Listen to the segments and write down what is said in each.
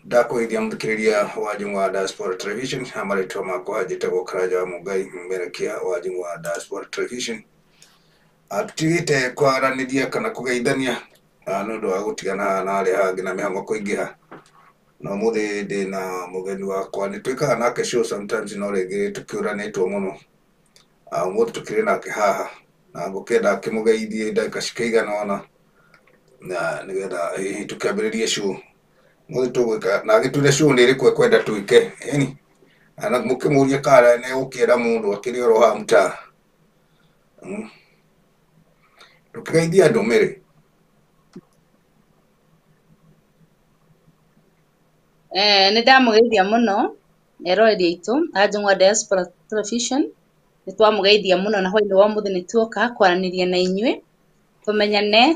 Ndakũgeithia mũthikĩrĩria wa Njũng'wa Diaspora Television, na marĩtwa makwa njĩtagwo Karanja wa Mũngai, mũmerekia wa Njũng'wa Diaspora Television. Tũtigĩte kwaranĩria kana kũgeithania nĩ ũndũ wa gũtigana haha na harĩa hangĩ na mĩhang'o kũingĩha. Na ũmũthĩ ndĩ na mũgeni wakwa, nĩ twĩkaga nake show sometimes no rĩngĩ tũkĩũranĩtwo mũno. Ũmũthĩ tũkĩrĩ nake haha na ngũkĩenda akĩmũgeithie ndagĩka cikĩigana ũna na nĩgetha hihi tũkĩambĩrĩrie show. Ũmũthĩ tũgwĩka na agĩtwĩre show nĩ ĩrĩkũ ekwenda twĩke, ĩni na mũkĩmũrie kana nĩ egũkĩenda mũndũ akĩrĩ oro haha mtaa. Tũkĩgeithie andũ Mary. Nĩ ndamũgeithia mũno eroreri aitũ a Njũng'wa Diaspora Television, nĩ twamũgeithia mũno na hwainĩ wa ũmũthĩ nĩ tuoka kwaranĩria na inyuĩ, tũmenyane,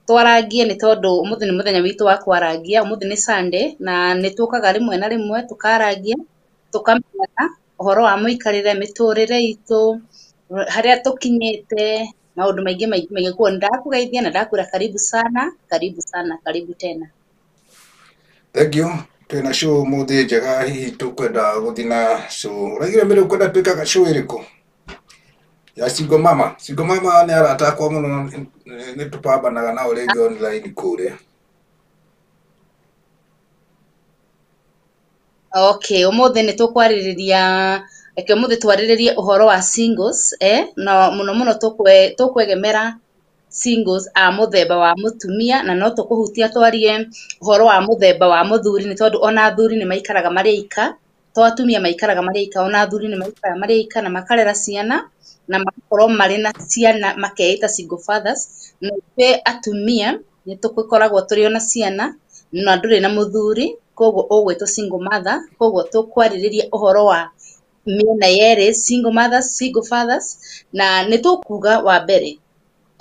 twarangie nĩ tondũ ũmũthĩ nĩ mũthenya witũ wa kwarangia, ũmũthĩ nĩ Sunday na nĩ tũkaga rĩmwe na rĩmwe tũkarangia, tũkamenyana ũhoro wa mũikarĩre, mĩtũrĩre itũ, harĩa tũkinyĩte, maũndũ maingĩ maingĩ maingĩ. Koguo nĩ ndakũgeithia na ndakwĩra karibu sana, karibu sana, karibu tena. Thank you. Twĩna show ũmũthĩ njega, hihi tũkwenda gũthiĩ na show. Ũraigire Mary ũkwenda twĩkaga show ĩrĩkũ? Ya single mama. Single mama nĩ arata akwa mũno, nĩ tũpambanaga nao rĩngĩ online kũrĩa. Okay, ũmũthĩ nĩ tũkwarĩrĩria, reke ũmũthĩ twarĩrĩrie ũhoro wa singles, na mũno mũno tũkwegemera singles a mũthemba wa mũtumia, na no tũkũhutia twarie ũhoro wa mũthemba wa mũthuri, nĩ tondũ ona athuri nĩ maikaraga marĩ aika, to atumia maikaraga marĩ aika, ona athuri nĩ maikaraga marĩ aika na makarera ciana, na magakorwo marĩ na ciana makeĩta single fathers. Na ithuĩ atumia nĩ tũkoragwo tũrĩ ona ciana na ndũrĩ na mũthuri, koguo ũgwĩtwo single mother. Koguo tũkwarĩrĩria ũhoro wa mĩena yerĩ, single mothers, single fathers, na nĩ tũkuga wa mbere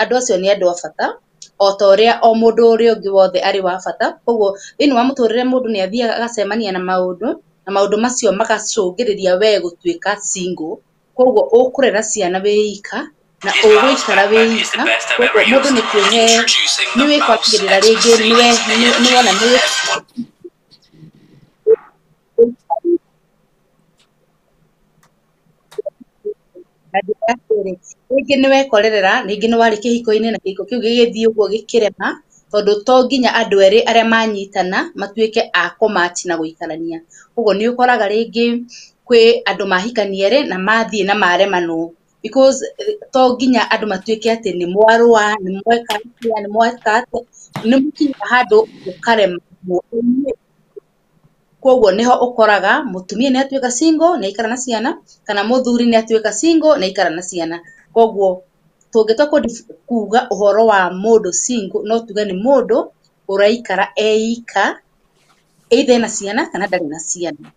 andũ acio nĩ andũ a bata o ta ũrĩa o mũndũ ũrĩa ũngĩ wothe arĩ wa bata. Koguo thĩinĩ wa mũtũrĩre mũndũ nĩ athiaga agacemania na maũndũ, na maũndũ macio magacũngĩrĩria we gũtuĩka single. Koguo ũkũrera ciana wĩ ika na ũgũikara wĩ ika. Koguo mũndũ nĩ kwĩhe nĩ wĩkwambĩrĩra rĩngĩ nĩ wona nĩ rĩngĩ nĩ wekorerera, rĩngĩ nĩ warĩ kĩhiko-inĩ na kĩhiko kĩu gĩgĩthiĩ ũguo gĩkĩrema, tondũ to nginya andũ erĩ arĩa manyitana matuĩke a kũmatch na gũikarania. Koguo nĩ ũkoraga rĩngĩ kwĩ andũ mahikania erĩ na mathiĩ na maremanwo, because to nginya andũ matuĩke atĩ nĩ mwarũa, nĩ mweka atĩa, nĩ mweka atĩa, nĩ mũkinyaga handũ mũkaremanwo. Koguo nĩho ũkoraga mũtumia nĩ atuĩka single nĩ aikara na ciana, kana mũthuri nĩ atuĩka single nĩ aikara na ciana. Koguo tũngĩtua kuga ũhoro wa mũndũ single, no tuge nĩ mũndũ ũraikara eika, either ena ciana kana ndarĩ na ciana.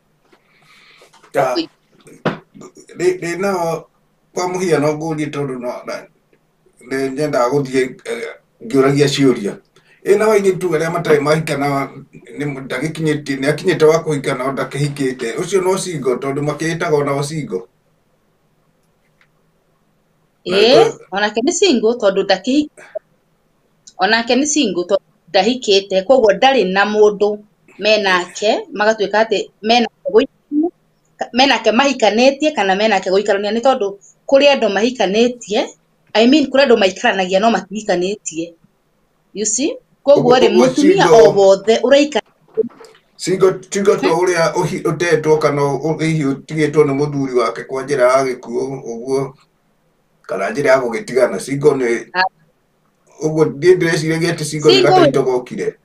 Ndĩ nao kwa mũhiano ngũrie tondũ nĩ nyendaga gũthiĩ ngĩũragia ciũria. Ĩ nao airĩtu arĩa matarĩ mahika na ndagĩkinyĩtie, nĩ akinyĩte wa kũhika no ndakĩhikĩte, ũcio no single tondũ makĩĩtaga onao single. Ĩĩ, onake nĩ single tondũ onake nĩ single tondũ ndahikĩte, koguo ndarĩ na mũndũ menake magatuĩka atĩ menake mahikanĩtie kana menake gũikarania, nĩ tondũ kũrĩ andũ mahikanĩtie, I mean kũrĩ andũ maikaranagia no matihikanĩtie. You see? Koguo rĩ, mũtumia o wothe ũraikara single to ũrĩa ũtetwo kana hihi ũtigĩtwo nĩ mũthuri wake kwa njĩra ya gĩkuũ ũguo, kana njĩra ya gũgĩtigana. Single nĩ ũguo niĩ ndĩreciragia atĩ single nĩ gataitũ gokire.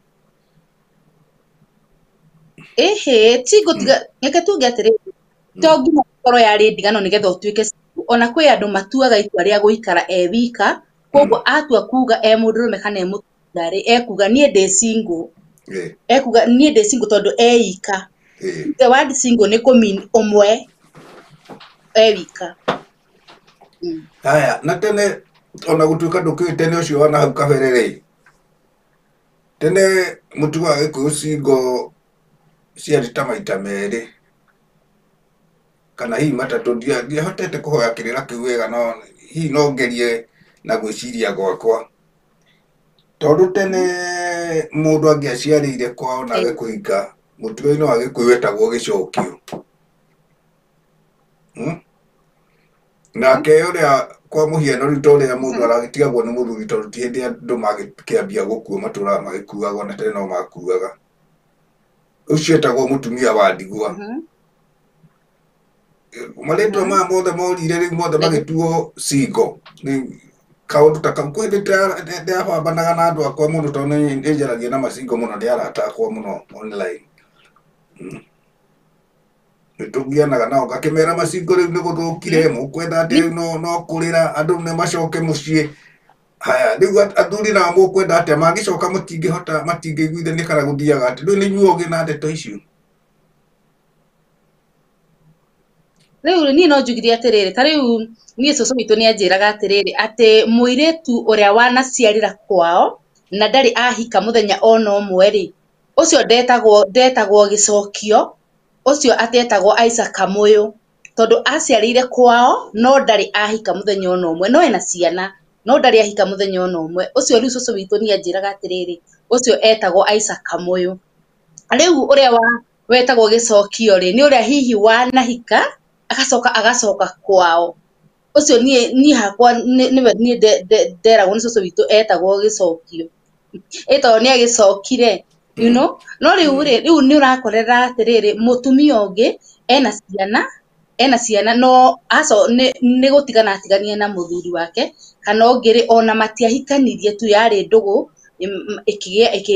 Ĩhĩ, single tiga, reke tuge atĩrĩrĩ, to nginya ĩkorwo yarĩ ndigano nĩgetha ũtuĩke single. Ona kwĩ andũ matuaga itua rĩa gũikara e wika, koguo atua kuga e mũndũrũme kana e mũtumia rĩ, ekuga niĩ ndĩ single. Ekuga niĩ ndĩ single tondũ e ika. The word single nĩ kũ mean ũmwe e wika. Haya, na tene ona gũtuĩka ndũkĩũĩ tene ũcio wa nahau kabere rĩ, tene mũtugo wa Gĩkũyũ single ciarĩ ta maita merĩ kana hihi matatũ, ndiahotete kũhoya kĩrĩra kĩu wega, no hihi no ngerie na gwĩciria gwakwa. Tondũ tene mũndũ angĩaciarĩire kwao na age kũhika, mũtugo-inĩ wa Gĩkũyũ wetagwo gĩcokio. Nake ũrĩa kwa mũhiano rĩu ta ũrĩa mũndũ aragĩtigagwo nĩ mũthuri tondũ ti hĩndĩ andũ magĩkĩambia gũkua matũraga magĩkuagwo na tene no makuaga. Ũcio etagwo mũtumia wa ndigwa. Marĩtwa maya mothe morire rĩu mothe magĩtuo single. Kaũndũ ta kau kwĩ hĩndĩ ndĩrabambanaga na andũ akwa mũno tondũ nĩ njaragia na macingo mũno, nĩ arata akwa mũno online. Nĩ tũgianaga nao ngakĩmera macingo rĩu nĩ gũthũkire, mũkwenda atĩ rĩu no kũrĩra andũ nĩ macoke mũciĩ. Haya rĩu athuri nao mũkwenda atĩa mangĩcoka mũtingĩhota matingĩiguithania kana gũthiaga atĩ rĩu nĩ inyuĩ ogĩ na ndeto icio. Rĩu niĩ no njugire atĩrĩrĩ, ta rĩu niĩ cũcũ witũ nĩ anjĩraga atĩrĩrĩ, atĩ mũirĩtu ũrĩa wanaciarĩra kwao na ndarĩ ahika mũthenya ona ũmwe rĩ, ũcio ndetagwo gĩcokio, ũcio atetagwo Isaac Kamũyũ, tondũ aciarĩire kwao no ndarĩ ahika mũthenya ona ũmwe, no ena ciana no ndarĩ ahika mũthenya ona ũmwe. Ũcio rĩu cũcũ witũ nĩ anjĩraga atĩrĩrĩ, ũcio etagwo Isaac Kamũyũ. Rĩu ũrĩa wetagwo gĩcokio rĩ, nĩ ũrĩa hihi wanahika agacoka agacoka kwao. Ũcio niĩ hakwa nĩwe niĩ nderagwo nĩ cũcũ witũ etagwo gĩcokio. Ĩ tondũ nĩ agĩcokire, you know? No rĩu rĩ, rĩu nĩ ũrakorera atĩrĩrĩ, mũtumia ũngĩ ena ciana no nĩ gũtigana atiganie na mũthuri wake, kana ũngĩ rĩ ona matiahikanirie tu yarĩ ndũgũ,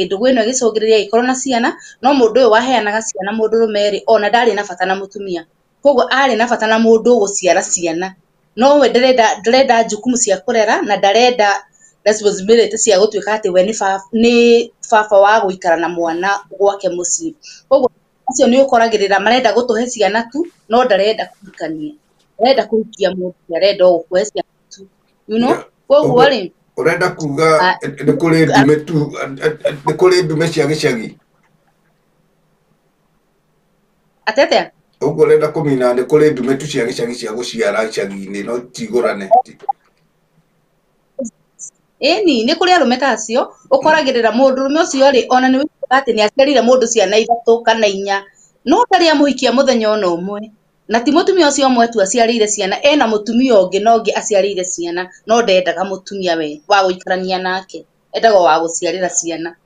ndũgũ ĩno ĩgĩcũngĩrĩria ĩgĩkorwo na ciana, no mũndũ ũyũ waheanaga ciana mũndũrũme rĩ, ona ndarĩ na bata na mũtumia. Koguo arĩ na bata na mũndũ ũgũciara ciana, no we ndarenda jukumu cia kũrera na ndarenda responsibility cia gũtuĩka atĩ we nĩ baba wa gũikara na mwana gwake mũciĩ. Koguo acio nĩ ũkoragĩrĩra marenda gũtũhe ciana tu, no ndarenda kũhikania, arenda kũhikia mũndũ, arenda o gũkũhe ciana tu, you know? Koguo rĩ ũrenda kuga nĩ kũrĩ ndume tu, nĩ kũrĩ ndume cia gĩcagi. Atĩ atĩa? Ũguo ũrenda kũmina nĩ kũrĩ ndume tu cia gĩcagi cia gũciara icagi-inĩ no tigũrane. Ĩni nĩ kũrĩ arũme ta acio ũkoragĩrĩra mũndũrũme ũcio rĩ, ona nĩ ũiguaga atĩ nĩ aciarire mũndũ ciana 3 kana 4, no ndarĩ amũhikia mũthenya ona ũmwe. Na ti mũtumia ũcio ũmwe tu aciarĩire ciana, ena mũtumia ũngĩ na ũngĩ aciarĩire ciana, no ndendaga mũtumia we wa gũikarania nake, endaga o wa gũciarĩra ciana.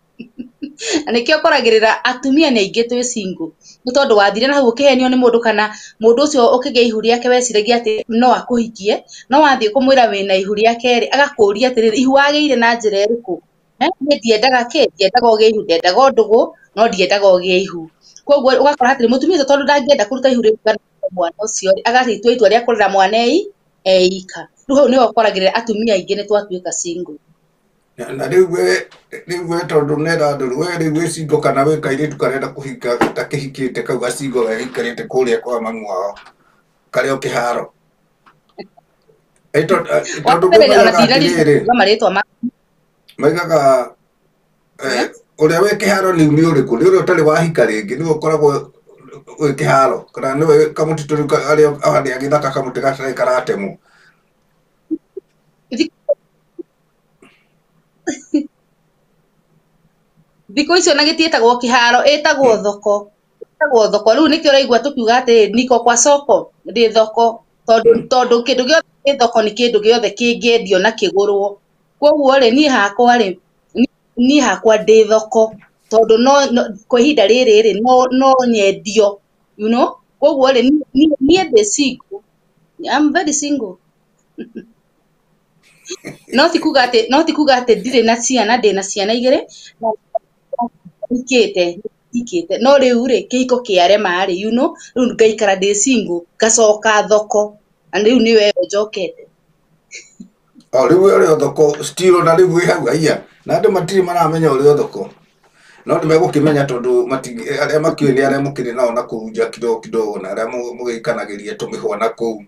Na nĩkĩo ũkoragĩrĩra atumia nĩ aingĩ twĩ single, nĩ tondũ wathire na hau ũkĩhenio nĩ mũndũ, kana mũndũ ũcio ũkĩgĩa ihu rĩake weciragia atĩ no akũhikie, no wathiĩ kũmwĩra wĩna ihu rĩake rĩ, agakũria atĩrĩrĩ, ihu wagĩire na njĩra ĩrĩkũ? Niĩ ndiendaga kĩ, ndiendaga ũgĩe ihu, ndendaga o ndũgũ, no ndiendaga ũgĩe ihu. Koguo ũgakora atĩrĩ, mũtumia ũcio tondũ ndangĩenda kũruta ihu rĩu kana mwana ũcio rĩ, agagĩtua itua rĩa kũrera mwana eika. Rĩu hau nĩho ũkoragĩrĩra atumia aingĩ nĩ twatuĩka single. Na rĩu we tondũ nenda andũ, we rĩu wĩ single kana wĩ kairĩtu karenda kũhika gatakĩhikĩte kau gacingo gagĩikarĩte kũrĩa kwa mamu wao karĩ o kĩharo. Tondũ maigaga atĩrĩrĩ, maigaga ũrĩa wĩ kĩharo nĩ ũrĩkũ? Nĩ ũrĩa ũtarĩ wahika rĩngĩ, nĩwe ũkoragwo wĩ kĩharo, kana nĩwe kamũtitũ rĩu arĩa harĩa gĩthaka kamũtĩ gatarĩ karatemwo. Thikũ icio na gĩtiĩtagwo kĩharo, ĩtagwo thoko. Ĩtagwo thoko. Rĩu nĩkĩo ũraigua tũkiuga atĩ niko kwa soko, ndĩ thoko, tondũ kĩndũ gĩothe kĩ thoko nĩ kĩndũ gĩothe kĩngĩendio na kĩgũrwo. Koguo rĩ, niĩ hakwa ndĩ thoko, tondũ no kwa ihinda rĩrĩ rĩ, no nyendio, you know? Koguo rĩ, niĩ ndĩ single. I'm very single. No ti kuga atĩ ndirĩ na ciana, ndĩ na ciana 2, hikĩte. No rĩu rĩ, kĩhiko kĩarema rĩ, you know, rĩu ngaikara ndĩ single, ngacoka thoko, na rĩu nĩyo ĩyo njokete. O rĩu ũrĩ o thoko still, na rĩu wĩ hau aiya, na andũ matirĩ maramenya ũrĩ o thoko. No nĩ megũkĩmenya tondũ arĩa makĩũĩ nĩ arĩa mũkĩrĩ nao na kũu nja kidogo kidogo, na arĩa mũgĩikanagĩria tũmĩhwa na kũu.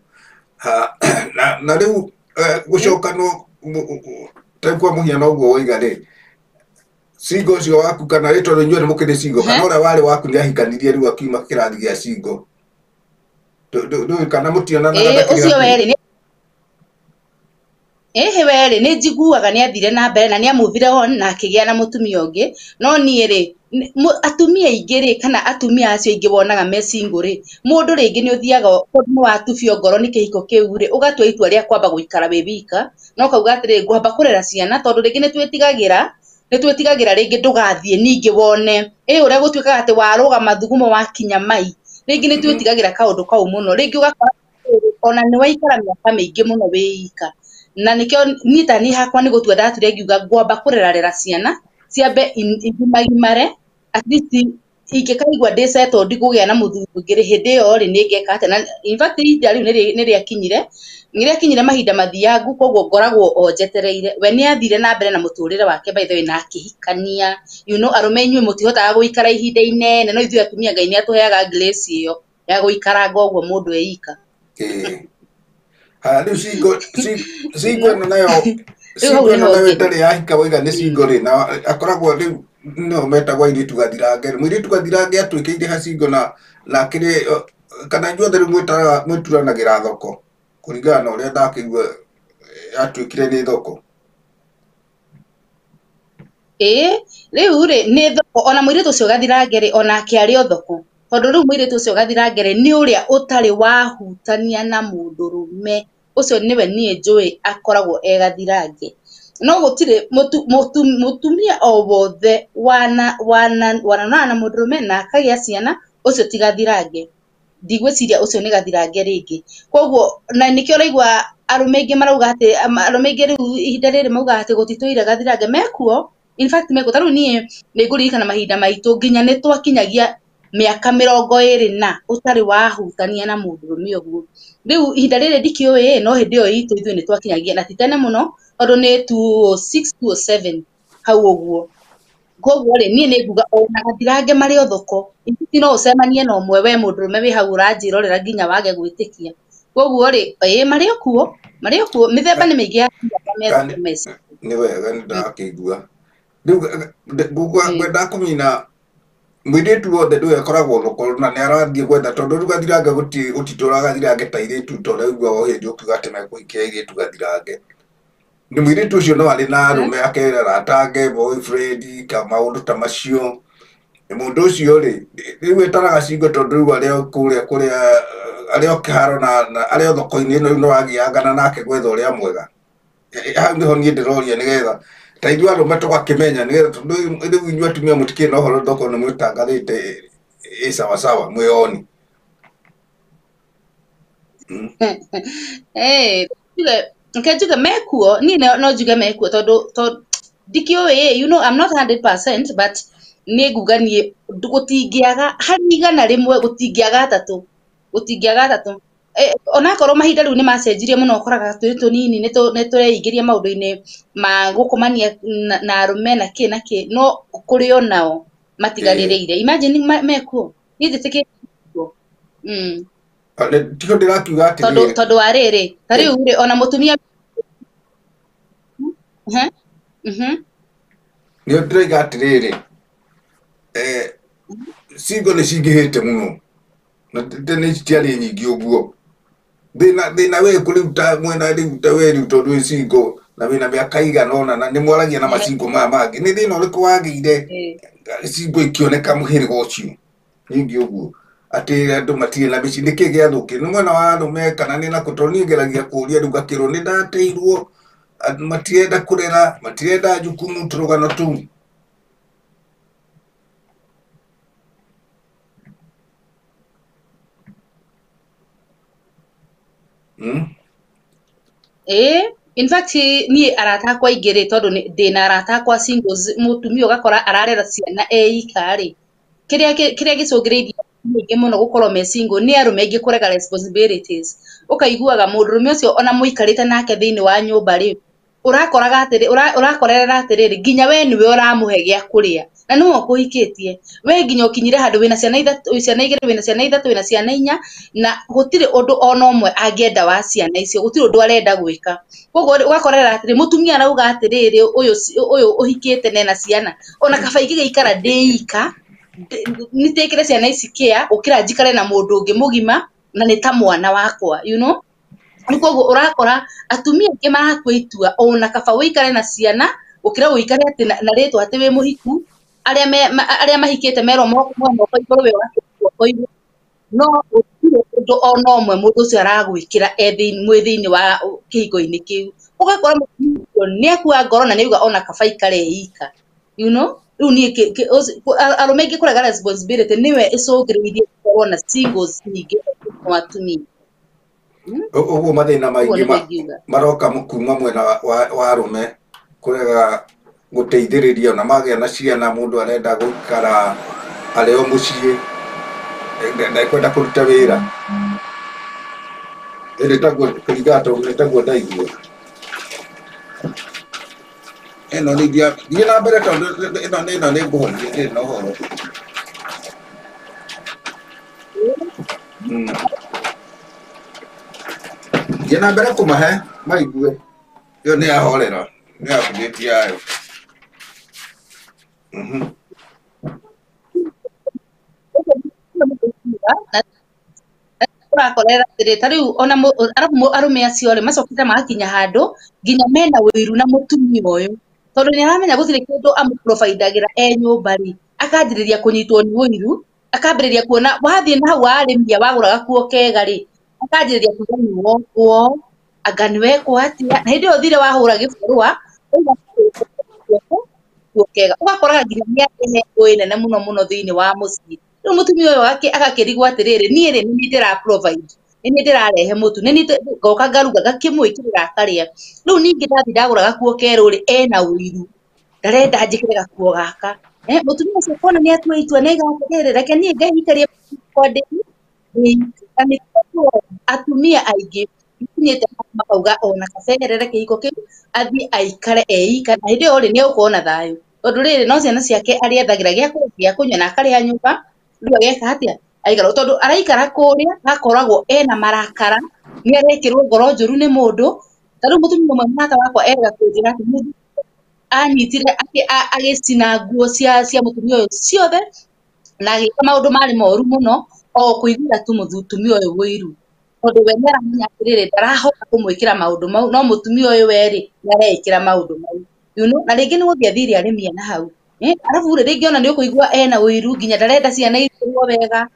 Na rĩu gũcokanwo ta kwa mũhiano ũguo woiga rĩ, single ũcio waku kana rĩ, tondũ inyuĩ nĩ mũkĩrĩ single, kana ũrĩa warĩ waku nĩ ahikanirie rĩu akiuma kĩrathi gĩa single. Ndũĩ kana mũtionanaga na Ũcio werĩ Ĩhĩ we rĩ, nĩ njiguaga nĩ athire na mbere na nĩ amuvire on na akĩgĩa na mũtumia ũngĩ, no niĩ rĩ, atumia aingĩ rĩ, kana atumia acio aingĩ wonaga me single rĩ, mũndũ rĩngĩ nĩ ũthiaga tondũ nĩ watubio ngoro nĩ kĩhiko kĩu rĩ, ũgatua itua rĩa kwamba gũikara wĩ wika, na ũkauga atĩrĩrĩ, ngwamba kũrera ciana, tondũ rĩngĩ nĩ twĩtigagĩra rĩngĩ ndũgathiĩ ningĩ wone ĩ ũrĩa gũtuĩkaga atĩ warũgama thugumo wakinya mai, rĩngĩ nĩ twĩtigagĩra kaũndũ kau mũno, rĩngĩ ũgakora ona nĩ waikara mĩaka mĩingĩ mũno wĩ ika, na nĩkĩo niĩ ta niĩ hakwa nĩ gũtua ndatuire ngiuga ngwamba kũrerarera ciana ciambe igimagimare, at least ingĩkaigua ndĩ settled kũgĩa na mũthuri ũngĩ rĩ, hĩndĩ ĩyo rĩ, nĩ ngeka atĩa. Na in fact ihinda rĩu nĩ rĩakinyire mahinda mathiangu, koguo ngoragwo o njetereire. We nĩ athire na mbere na mũtũrĩre wake, by the way, na akĩhikania. Arũme inyuĩ mũtihotaga gũikara ihinda inene, no ithuĩ atumia Ngai nĩ atũheaga grace ĩyo ya gũikaranga ũguo mũndũ e ika. Ĩĩ. Haya, rĩu single ĩno nayo, Rĩu hau single ĩno nĩho nayo ngĩrĩ. ĩtarĩ yahika waiga nĩ single rĩ, na akoragwo rĩu no metagwo airĩtu gathirange. Mũirĩtu gathirange atuĩkĩire ha single na akĩrĩ kana inyuothe rĩu mwĩturanagĩra thoko kũringana na ũrĩa ndakĩigua atuĩkire nĩ thoko. Ĩĩ, rĩu rĩ, nĩ thoko. Ona mũirĩtu ũcio gathirange rĩ, onake arĩ o thoko, tondũ rĩu mũirĩtu ũcio gathirange rĩ, nĩ ũrĩa ũtarĩ wahutania na mũndũrũme, ũcio nĩwe niĩ njũĩ akoragwo e gathirange. No gũtirĩ mũtumia o wothe wanonana na mũndũrũme na akagĩa ciana, ũcio ti gathirange. Ndigwĩciria ũcio nĩ gathirange rĩngĩ. Koguo na nĩkĩo ũraigua arũme aingĩ marauga atĩ arũme aingĩ rĩu ihinda rĩrĩ maugaga atĩ gũtitũire gathirange. Mekuo, in fact mekuo. Ta rĩu niĩ nĩ ngũririkana mahinda maitũ nginya nĩ twakinyagia mĩaka 20 na ũtarĩ wahutania na mũndũrũme ũguo. Rĩu ihinda rĩrĩ ndikĩũĩ, no hĩndĩ ĩyo itũ ithuĩ nĩ twakinyagia, na ti tene mũno, tondũ nĩ 206, 207 hau ũguo. Koguo rĩ, niĩ nĩ nguga ona gathirange marĩ o thoko. No ũcemanie na ũmwe, we mũndũrũme wĩ hau ũranjĩrorera nginya wage gwĩtĩkia. Koguo rĩ, ĩĩ, marĩ o kuo, marĩ o kuo. Mĩthemba nĩ mĩingĩ ya atumia arĩa meci. Nĩ wega, nĩ ndakĩigua rĩu ngwendaga kũmina mũirĩtu wothe ndũĩ akoragwo thoko na nĩ arathiĩ gwetha, tondũ rĩu gathirange gũtitũraga gathirange ta airĩtu, ta ũrĩa ũiguaga o hĩndĩ ũkiuga atĩ mekũhikia airĩtu gathirange. Nĩ mũirĩtu ũcio no arĩ na arũme, akera arata boyfriend ka maũndũ ta macio. Mũndũ ũcio rĩ, rĩu ĩtaraga single, tondũ rĩu arĩ o kũrĩa kũrĩa arĩ o kĩharo na arĩ o thoko-inĩ ĩno, rĩu no agiangana nake gwetha ũrĩa mwega. Hau nĩho niĩ ndĩroria, nĩgetha ta ithuĩ arũme tũgakĩmenya, nĩgetha tondũ rĩu inyuĩ atumia mũtikĩrĩ na ũhoro, thoko nĩ mwĩtangathĩte ĩ sawasawa mwĩoni. Reke njuge mekuo. Niĩ no njuge mekuo, tondũ ndikĩũĩ, I'm not 100%, but nĩ nguga niĩ gũtingĩaga harĩ 100, gũtingĩaga atatũ, gũtingĩaga atatũ. Onakorwo mahinda rĩu nĩ macenjirie mũno, ũkoraga twĩ tũnini nĩ tũreingĩria maũndũ-inĩ ma gũkomania na arũme na kĩ na kĩ, no kũrĩ o nao matiganĩrĩire. Imagine mekuo, niĩ njĩtĩkĩtie mekuo. Tigo ndĩrakiuga Tondũ atĩrĩrĩ. Tondũ wa rĩrĩ, ta rĩu rĩ, ona mũtumia. Nĩ ndĩroiga atĩrĩrĩ, single nĩ cingĩhĩte mũno na tene citiarĩ nyingĩ ũguo. Thĩna wĩ kũ rĩu, ta mwena rĩu, ta we rĩu, tondũ wĩ single na wĩna mĩaka igana ũna na nĩ mwaragia na masingle maya mangĩ, nĩ thĩna ũrĩkũ wagĩire single ikĩoneka mũhĩrĩga ũcio nyingĩ ũguo, atĩ andũ matirĩ na mĩciĩ? Nĩkĩ gĩathũkire? Nĩ mwena wa arũme kana nĩ nakũ? Tondũ niĩ ngeragia kũũria, rĩu ngakĩrwo nĩ ndateirwo, andũ matirenda kũrera, matirenda jukumu, tũrũgano tũu. Ĩĩ, in fact niĩ arata akwa aingĩ rĩ, tondũ ndĩna arata akwa singles, mũtumia ũgakora ararera ciana e ika rĩ, kĩrĩa gĩcũngĩrĩirie aingĩ mũno gũkorwo me single nĩ arũme aingĩ kũrega responsibilities. Ũkaiguaga mũndũrũme ũcio ona mũikarĩte nake thĩinĩ wa nyũmba rĩ, ũrakoraga atĩrĩ, ũrakorerera atĩrĩrĩ, nginya we nĩwe ũramũhe gĩa kũrĩa na nĩwe ũkũhikĩtie we, nginya ũkinyire handũ wĩna ciana ithatũ, ciana igĩrĩ, wĩna ciana ithatũ, wĩna ciana inya, na gũtirĩ ũndũ ona ũmwe angĩenda wa ciana icio, gũtirĩ ũndũ arenda gwĩka. Koguo rĩ, ũgakorera atĩrĩ, mũtumia arauga atĩrĩrĩ, ũyũ ũhikĩte na ena ciana, ona kaba ingĩgĩikara ndĩ ika nĩtĩkĩre ciana ici kĩa gũkĩra njikare na mũndũ ũngĩ mũgima na nĩ ta mwana wakwa. Rĩu koguo ũrakora atumia aingĩ maratua itua ona kaba ũikare na ciana gũkĩra ũikare atĩ na rĩtwa atĩ wĩ mũhiku. Arĩa arĩa mahikĩte merwo moko moko igũrũ, we ũgakĩra guoko igũrũ, no gũtirĩ ũndũ ona ũmwe mũndũ ũcio aragwĩkĩra mwĩ thĩinĩ wa kĩhiko-inĩ kĩu. Ũgakora mũtumia ũcio nĩ akua ngoro na nĩ auga ona kaba aikare e ika, you know. Rĩu niĩ arũme aingĩ kũrega responsibility nĩwe ĩcũngĩrĩirie gũkorwo na singles nyingĩ wa atumia. Ũguo mathĩna maingĩ maroka kuma mwena wa arũme kũrega gũteithĩrĩria ona magĩa na ciana, mũndũ arenda gũikara arĩ o mũciĩ, ndekwenda kũruta wĩra. Ĩndĩ taguo kũringana tondũ nĩ taguo ndaigua. Ĩno nĩ thiĩ na mbere tondũ ĩno nĩ ngũhonia ndĩrĩ na ũhoro. Thiĩ na mbere kũmahe maigue. Ĩyo nĩ yahorera, nĩ update yayo. Ũrakorera atĩrĩ ta rĩu ona arabu arũme acio rĩ macokete magakinya handũ nginya mena ũiru na mũtumia ũyũ, tondũ nĩ aramenya gũtirĩ kĩndũ amũprovidagĩra e nyũmba rĩ, akanjĩrĩria kũnyitwo nĩ ũiru, akambĩrĩria kuona wathiĩ na hau warĩmia wagũra gakuo kega rĩ, akanjĩrĩria kuga nĩ wokwo, anga nĩ wekwo atĩa, na hĩndĩ ĩyo ũthire wahũra gĩbarũa gakuo kega, ũgakoraga nginya nĩ arehe ngũĩ nene mũno mũno thĩinĩ wa mũciĩ. Rĩu mũtumia ũyũ agakĩrigwo atĩrĩrĩ, niĩ rĩ nĩ niĩ ndĩra provide, nĩ niĩ ndĩrarehe mũtu, nĩ niĩ ngoka ngaruga ngakĩmwĩkĩrĩra akarĩa. Rĩu ningĩ ndathiĩ ndagũra gakuo kerũ rĩ, ena ũiru, ndarenda njĩkĩre gakuo gaka. Mũtumia ũcio kona nĩ atua itua nĩ aiga atĩrĩrĩ, reke niĩ ngehikarie kwa ndĩ atumia aingĩ makinyĩte makauga ona kaberere kĩhiko kĩu athiĩ aikare eika, na hĩndĩ ĩyo rĩ nĩ egũkorwo na thayũ, tondũ rĩrĩ no ciana ciake arĩethagĩra gĩa kũrĩa gĩa kũnyua na akarĩha nyũmba. Rĩu ageka atĩa? Aikara, tondũ araikara kũrĩa akoragwo ena marakara, nĩ arekĩrwo ngoro njũru nĩ mũndũ. Ta rĩu mũtumia ũmwe mũrata wakwa erĩga kũnjĩra atĩ mũthuri anyitire agĩcina nguo cia mũtumia ũyũ ciothe na agĩka maũndũ marĩ moru mũno o kũiguĩra tu mũtumia ũyũ ũiru, tondũ we nĩ aramenya atĩrĩrĩ ndarahota kũmwĩkĩra maũndũ mau, no mũtumia ũyũ we rĩ nĩ areĩkĩra maũndũ mau, you know. Na rĩngĩ nĩ gũthiĩ athire arĩmia na hau, arabu rĩ rĩngĩ ona nĩ ũkũigua ena ũiru nginya ndarenda ciana irĩrwo wega,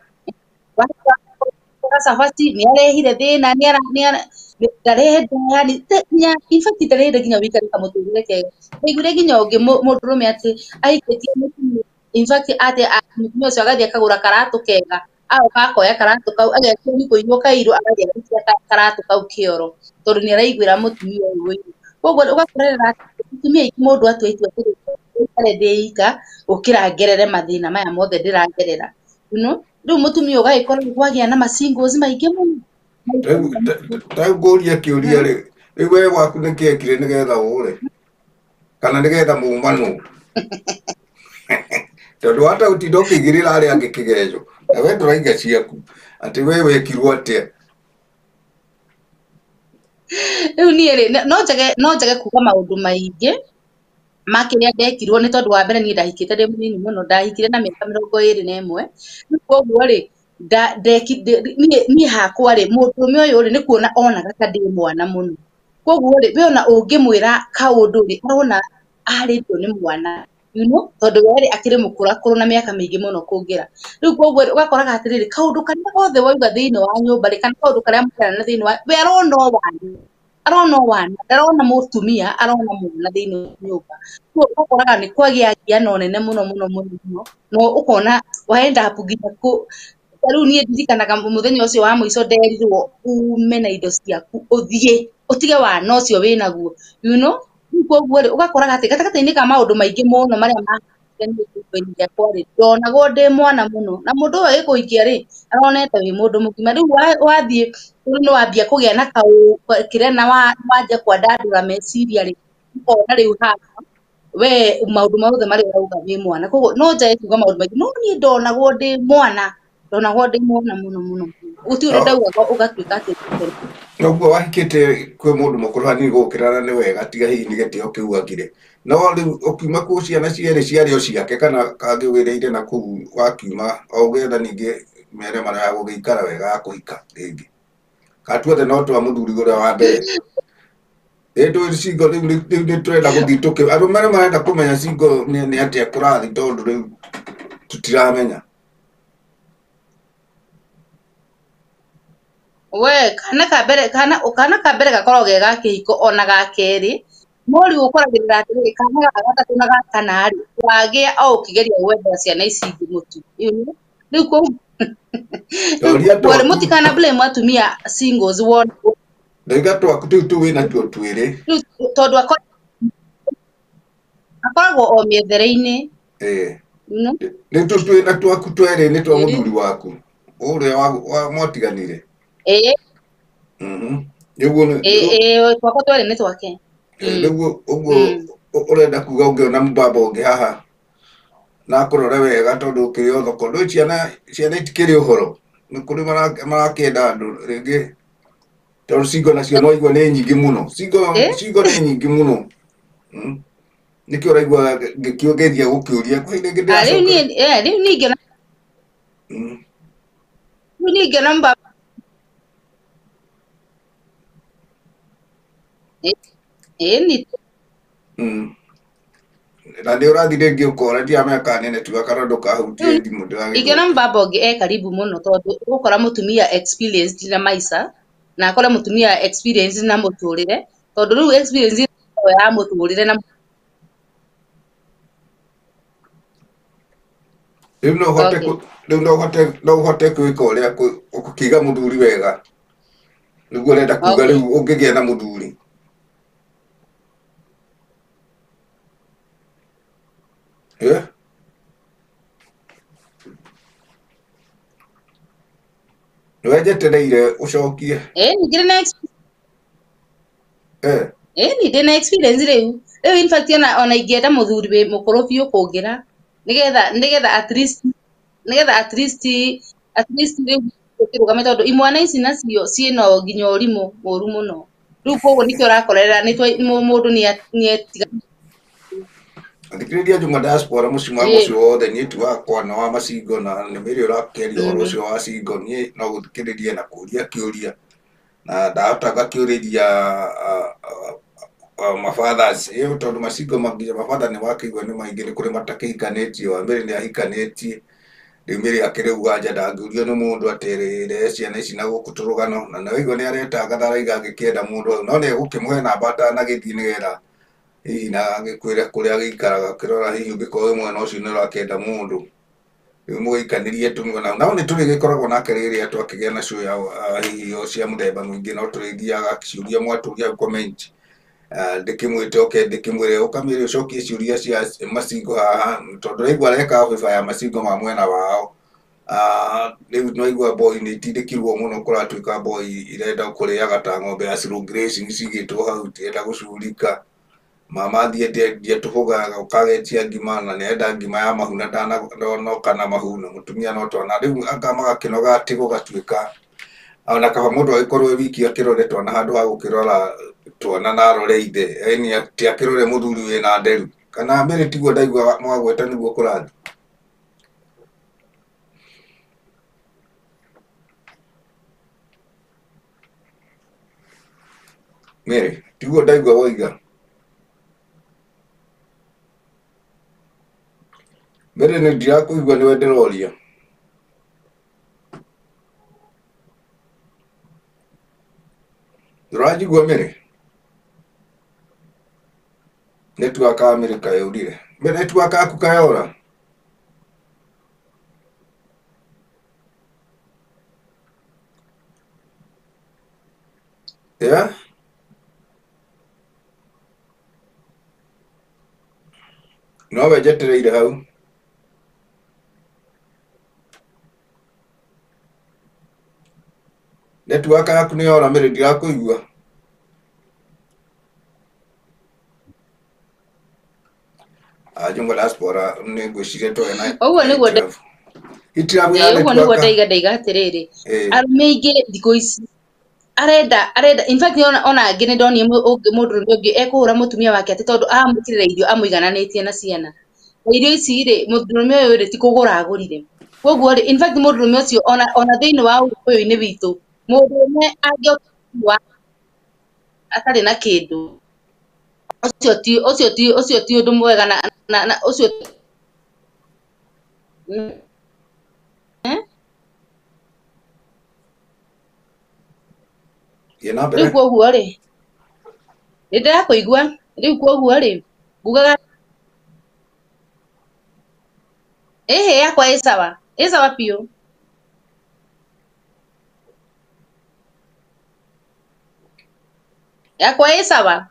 cabaci nĩ arehire thĩna, ndarenda yani nginya in fact ndarenda nginya ũikare kamũtũrĩre kega. Ndaiguire nginya ũngĩ mũndũrũme atĩ ahikĩtie mũtumia, in fact atĩ mũtumia ũcio agathiĩ akagũra karatũ kega, agoka akoya karatũ kau agekĩra nĩ kũiywo kairũ, agathiĩ agaikia karatũ kau kĩoro, tondũ nĩ araiguĩra mũtumia ũyũ ũiru. Koguo ũgakorerera atumia aingĩ mũndũ atua itua atĩrĩ, aikare ndĩ ika gũkĩra ngerere mathĩna maya mothe ndĩragerera, you know. Rĩu mũtumia ũgagĩkora nĩ kwagĩa na ma singles maingĩ mũno. Rĩu ngũrie kĩũria rĩ, rĩu we gwaku nĩ kĩ ekire nĩgetha ũre kana nĩgetha mumanwo? Tondũ wata gũtinda ũkĩigĩrĩra arĩa angĩ kĩgenyo na we ndũraiga ciaku atĩ we wekirwo atĩa? Rĩu niĩ rĩ no njage kuga maũndũ maingĩ ma kĩrĩa ndekirwo, nĩ tondũ wa mbere niĩ ndahikĩte ndĩ mũnini mũno, ndahikire na mĩaka 21. Rĩu koguo rĩ niĩ hakwa rĩ mũndũrũme ũyũ rĩ nĩ kuona onaga ta ndĩ mwana mũno, koguo rĩ we ona ũngĩmwĩra kaũndũ rĩ arona arĩtio nĩ mwana, you know, tondũ we rĩ akĩrĩ mũkũrakũrũ na mĩaka mĩingĩ mũno kũngĩra. Rĩu koguo rĩ ũgakoraga atĩrĩrĩ kaũndũ karĩa gothe wauga thĩinĩ wa nyũmba rĩ kana kaũndũ karĩa mũrarana thĩinĩ wa we arona o wana, arona o wana, ndarona mũtumia, arona mwana thĩinĩ wa nyũmba. Koguo ũgakoraga nĩ kwagĩa ngiano nene mũno mũno mũno mũno, na ũkona wa end up nginya kũ ta rĩu niĩ ndirikanaga mũthenya ũcio wa mũico nderirwo ume na indo ciaku ũthiĩ ũtige wana ũcio wĩnaguo, you know. Rĩu koguo rĩ ũgakoraga atĩ gatagatĩ-inĩ ka maũndũ maingĩ mũno marĩa makĩrĩ gĩakwa rĩ ndonagwo ndĩ mwana mũno, na mũndũ ũyũ agĩkũhikia rĩ aronete wĩ mũndũ mũgima. Rĩu wathiĩ rĩu nĩ wambia kũgĩa na kaũ kĩrĩa na wanjia kwandandũra meciria rĩ, ũkona rĩu haha we maũndũ mothe marĩa ũrauga wĩ mwana. Koguo no njage kuga maũndũ maingĩ, no niĩ ndonagwo ndĩ mwana, ndonagwo ndĩ mwana mũno mũno, gũtirĩ ũndũ ndaugaga ũgatuĩka atĩ Noguo wahikĩte kwĩ mũndũ mũkũrũ hanini gũgũkĩra na nĩ wega tiga hihi nĩ gĩtĩo kĩu agire. No rĩu ũkiuma kũu ciana cierĩ ciarĩ o ciake kana kangĩ wĩrĩire na kũu wakiuma o ũgĩetha ningĩ mere mara ya gũgĩikara wega ya kũhika rĩngĩ. Ka tuothe no twa mũthuri ũrĩa wa mbere. Ĩ ndũĩ single rĩu rĩu nĩ tũrenda gũthiĩ tũkĩ arũme arĩa marenda kũmenya single nĩ atĩa kũrathiĩ tondũ rĩu tũtiramenya. We kana ka mbere kana ka mbere gakoragwo ge ga kĩhiko ona ga kerĩ, no rĩu ũkoragĩrĩra atĩrĩrĩ, kana ga gatatũ na ga kana rĩ, wagĩa o ũkĩgeria gwethera ciana ici ingĩ mũtu. You know? Rĩu kũu Toria rĩu twaku mũtikana blame atumia singles wona ndaiga twaku tũu tu wĩna tuo twĩrĩ. Rĩu tondũ akoragwo o mĩethere-inĩ, Ĩĩ. you know? Rĩu tũu twĩna twaku twerĩ nĩ twa Ĩĩ. mũthuri waku ũrĩa wa mwatiganire. Ĩĩ. Nĩguo Ĩĩ, ĩĩ, twakwa twerĩ nĩ twake. Nĩguo ũguo ũrenda kuga ũngĩona mũbaba ũngĩ haha na akũrore wega tondũ ũkĩrĩ o thoko ndũĩ ciana itikĩrĩ ũhoro nĩ kũrĩ marakĩenda andũ rĩngĩ tondũ single nacio no igua nĩ nyingĩ mũno single single nĩ nyingĩ mũno. Nĩkĩo ũraigua ngĩkĩgeria gũkĩũria kwĩ rĩngĩ Ah, rĩu ndĩracoka. niĩ rĩu niĩ ingĩona rĩu niĩ ingĩona mũbaba ĩĩ ni Na nĩ ũrathiĩ rĩngĩ ũkora ndiramenya kana nĩ network kana ndũkahutie Rĩu thimũ ingĩona ndĩragĩthũka. mũbaba ũngĩ e karibu mũno tondũ ũgũkora mũtumia experienced na maica na akore mũtumia experienced na mũtũrĩre tondũ rĩu experience ĩyo ya mũtũrĩre na Rĩu no ũhote okay. rĩu no ũhote gwĩka ũrĩa gũkĩiga mũthuri wega nĩguo ũrenda kuga Okay. rĩu ũngĩgĩa na mũthuri. Eh? Nĩwe njetereire ũcokie. Ĩĩ ningĩ na Eh. Ĩĩ ni ndĩna experience rĩu in fact ona ingĩenda mũthuri wĩ mũkũrũ biũ kũngĩra nĩgetha at least nĩgetha at least rĩu ũkĩrũgame tondũ imwana ici nacio ciĩna nginya ũrimũ mũru mũno rĩu koguo nĩkĩo ũrakorerera nĩ mũndũ nĩ etiga. Athikĩrĩria Juma Diaspora mũciĩ Ĩĩ. Mũciĩ wothe niĩ ti wakwa na wa macingo na nĩ mĩrĩ ũrakĩaria ũhoro ũcio wa cingo niĩ no gũthikĩrĩria na kũria kĩũria na ndahota ngakĩũrĩria mafathers ĩyo tondũ macingo nginya mabatha nĩ wakĩigua nĩ maingĩ nĩ kũrĩ matakĩhikanĩtie wa mbere nĩ ahikanĩtie rĩu mĩrĩ akĩrĩ uganja ndangĩũrio nĩ mũndũ atĩ rehe ciana ici na gũkũ tũrũgano na nĩwaigua nĩ aretangatha araiga angĩkĩenda mũndũ hau no nĩ egũkĩmũhe namba atanagĩthiĩ nĩgetha hihi na agĩkwĩre kũrĩa agĩikaraga ũkĩrora hihi ũngĩkorwo wĩ mwena ũcio nĩ ũrakĩenda mũndũ rĩu mũgĩikanĩrie tũnua nao no nĩ tũrĩgĩkoragwo nake rĩrĩa twakĩgĩa na show ya hihi o cia mũthemba mũingĩ no tũrĩthiaga ciũria mwatũria hau comment. Ndĩkĩmwĩte oke ndĩkĩmwĩre ũkamĩre ũcokie ciũria cia macingo haha tondũ raigua areka obiba ya macingo ma mwena wao. Rĩu nĩwaigua boy nĩ itindĩkirwo mũno kũratuĩka boy irenda kũrĩaga ta ng'ombe ya slow grazing cigĩtwo hau itirenda gũcurika mama athiĩ endia tũbũga ũkagetia ngima na nĩarenda ngima ya mahu na ndanoka na mahu na mũtumia no twana rĩu anga magakĩnoga atĩ gũgatuĩka ona kaba mũndũ agĩkorwo e wiki akĩrore twana handũ ha gũkĩrora twana na arore ithe yani ti akĩrore mũthuri wĩna nderu kana mbere tiguo ndaigua mwagweta nĩguo kũrathiĩ. Mary tiguo ndaigua woiga. Mary nĩ ndirakũigua nĩwe ndĩroria. Ũranjigua Mary? Network ya Mary kayũrire. Mary network yaku kayora? Yeah? Nowe njetereire hau. Network yaku nĩ yora Mary ndirakũigua. Ajunga diaspora nĩ ngwĩciria tũrĩ na Ũguo nĩguo hitilafu. Hitilafu ya Ĩĩ, ũguo nĩguo network. ndaiga atĩrĩrĩ, Ĩĩ. arũme aingĩ thikũ ici arenda in fact ona angĩ nĩ ndonire mũndũrũme ũngĩ ekũhũra mũtumia wake atĩ tondũ aramwĩkĩrĩra irio amũigananĩtie na ciana na irio ici rĩ mũndũrũme ũyũ rĩ ti kũgũra agũrire koguo rĩ in fact mũndũrũme ũcio ona thĩinĩ wa ũgĩkũyũ-inĩ witũ Mũndũrũme angĩũka atarĩ na kĩndũ, ũcio ti ũndũ mwega na ũcio. Thiĩ na mbere. Rĩu koguo rĩ, nĩ ndĩrakũigua. Rĩu koguo rĩ, ngugaga ĩhĩ yakwa ĩ sawa, ĩ sawa biũ. Yakwa ĩ sawa,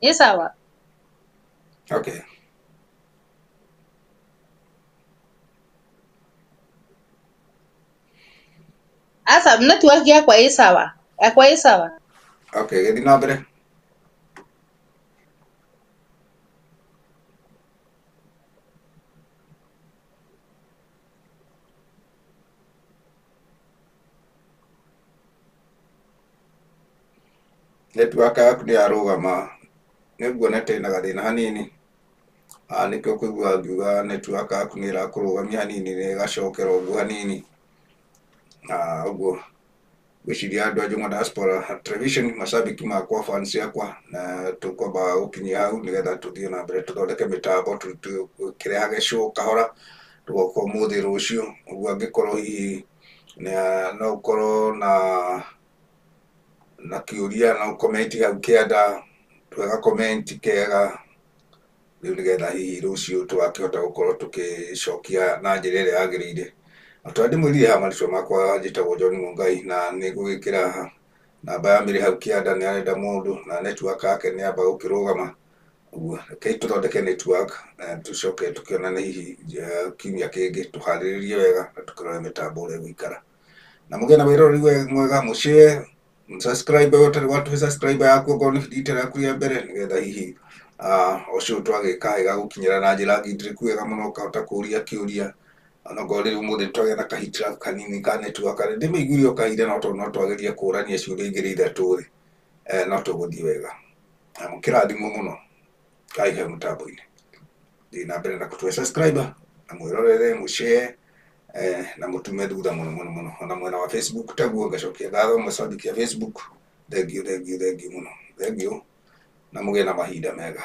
ĩ sawa. Okay. Aca, network yakwa ĩ sawa, yakwa ĩ sawa. Okay, gĩthiĩ na mbere. Network yaku nĩ yarũgama, nĩ nguona ta ĩna gathĩna hanini. Nĩkĩo ũkũigua ngiuga network yaku nĩ ĩrakũrũgamia hanini na ĩgacokera ũguo hanini. Ũguo ngwĩciria andũ a Juma Diaspora Television, macambĩki makwa, fans yakwa, na tũkwamba gũkinyia hau nĩgetha tũthiĩ na mbere tũthondeke mĩtambo, tũkĩrehage show kahora, tũgoka ũmũthĩ rũciũ, ũguo angĩkorwo hihi no ũkorwo na kĩũria no comment hau kĩanda, twega comment kega, rĩu nĩgetha hihi rũciũ tũgakĩhota gũkorwo tũkĩcokia na njĩra ĩrĩa yagĩrĩire. Na tondũ ndĩmwĩrire haha marĩtwa makwa njĩtagwo John Mungai na nĩ ngũgĩkĩra namba ya Mary hau kĩanda nĩ arenda mũndũ na network yake nĩ yamba gũkĩrũgama. Ũguo rekei tũthondeke network na tũcoke tũkĩonane hihi kiumia kĩngĩ tũharĩrĩrie wega na tũkĩrore mĩtambo ũrĩa ĩgũikara. Na mũgĩe na wĩroreri mwega, mũshare, subscribe we ũtarĩ watũhe subscribe yaku okorwo nĩ rita rĩaku rĩa mbere nĩgetha hihi o show twagĩka ĩgagũkinyĩra na njĩra ngindĩrĩku wega mũno ũkahota kũria kĩũria onokorwo rĩu ũmũthĩ twagĩa na kahitirabu kanini ka network rĩ ndĩmĩiguire o kahinda no tondũ no twageria kũrania ciũria igĩrĩ ithatũ rĩ, no tũgũthiĩ wega. Na mũkĩrathimwo mũno kai hau mũtambo-inĩ. Thiĩ na mbere na kũtũhe subscribe na mwĩrorere, mũshare, na mũtume thutha mũno mũno mũno. Ona mwena wa Facebook taguo ngacokia ngatho macambĩki a Facebook. Thengiũ, thengiũ, thengiũ mũno. Thengiũ na mũgĩe na mahinda mega.